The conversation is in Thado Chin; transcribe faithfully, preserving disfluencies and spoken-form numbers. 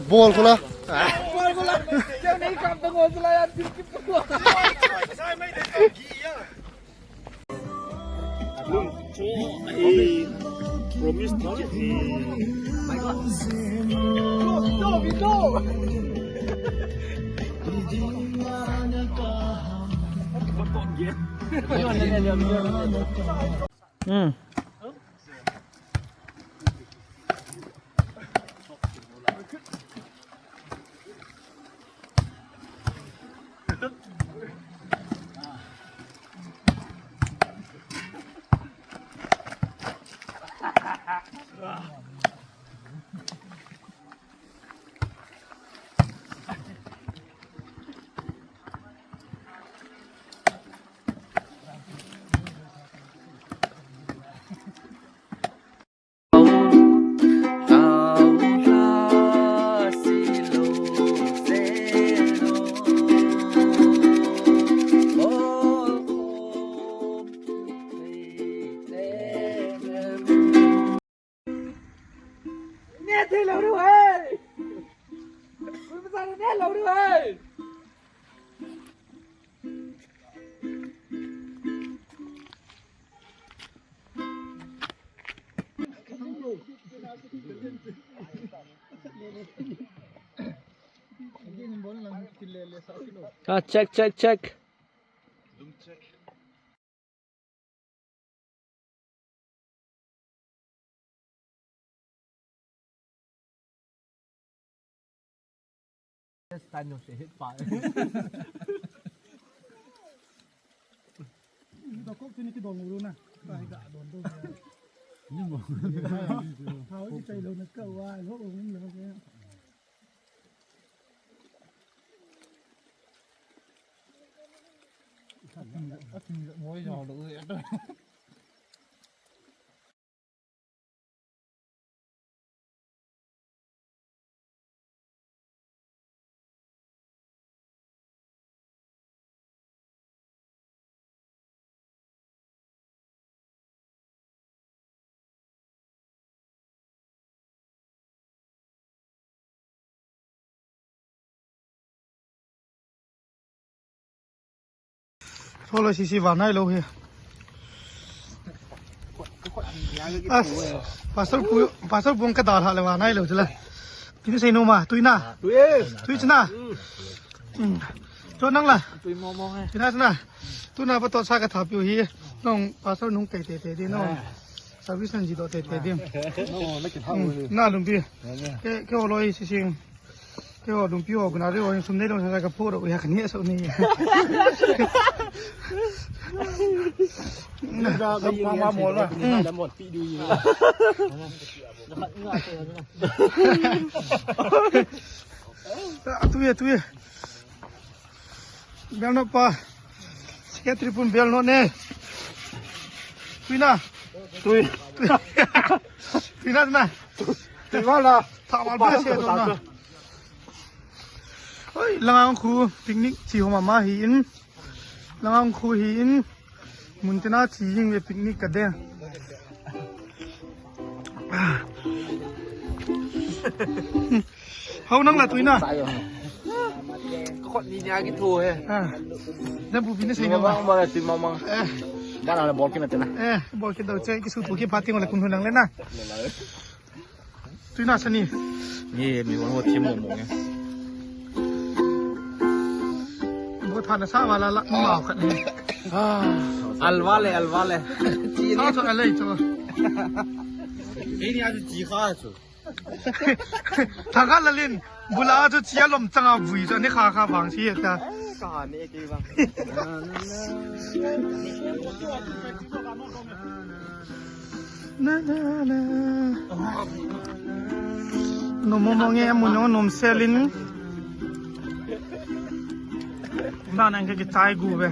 Bol ko la. Promise. Hmm. Ah, check, check, check. Tholo sisi vanai lou hi. As, Pastor Pu, Pastor Pu ka dalha le vanai lou chila. Kini sei no ma, tui na. Tui e. Tui china. Hmm. Cho nang la. Tui mo mo e. China china. Tuna pa to sa ka thapiu hi. Nong Pastor nung kai te te di nong. Service nang ji do te te di. No, na ki tha. Hmm. Na lung di. Ke, ke holoi sisi. Keiho lungpi ho, kona reo, sum nei lou sa ka pho ro, ya ka ni sa ni. Ni da, da ma ma mo la. Da mo pi du yi. Atu ye, atu ye. Bel no pa. Secretary pun bel no ne. Tui na. Tui. Tui na na. Tui wala. Tha wal ba se do na. Oi, Langang khu picnic chi ho mama hi in. Langang khu hi in. Mun tina chi jing ve picnic ka de. Hau nang la tui na. Ka khut ni nia kitho he. Ah. Na bu bi na sei na. Mang mang ti mang mang. Eh. Ba na bol kit na te na. Eh, bol kit dau che ki su tu ki party ngol kun hu nang le na. Tui na sa ni. Ni mi wan ho thim mo mo nge. Bo tha na sa wala la ma khat ni. Ah, alwale, alwale. Sa so alai so. Ei ni a ji kha so. Thakha lalin, bula chu chia lom changa vui chu ni kha kha vang si ta. Ka ha ni ke vang. Na, na, na. Nom mo mo nge mun nom selin. Na nang ke kitai gu ve.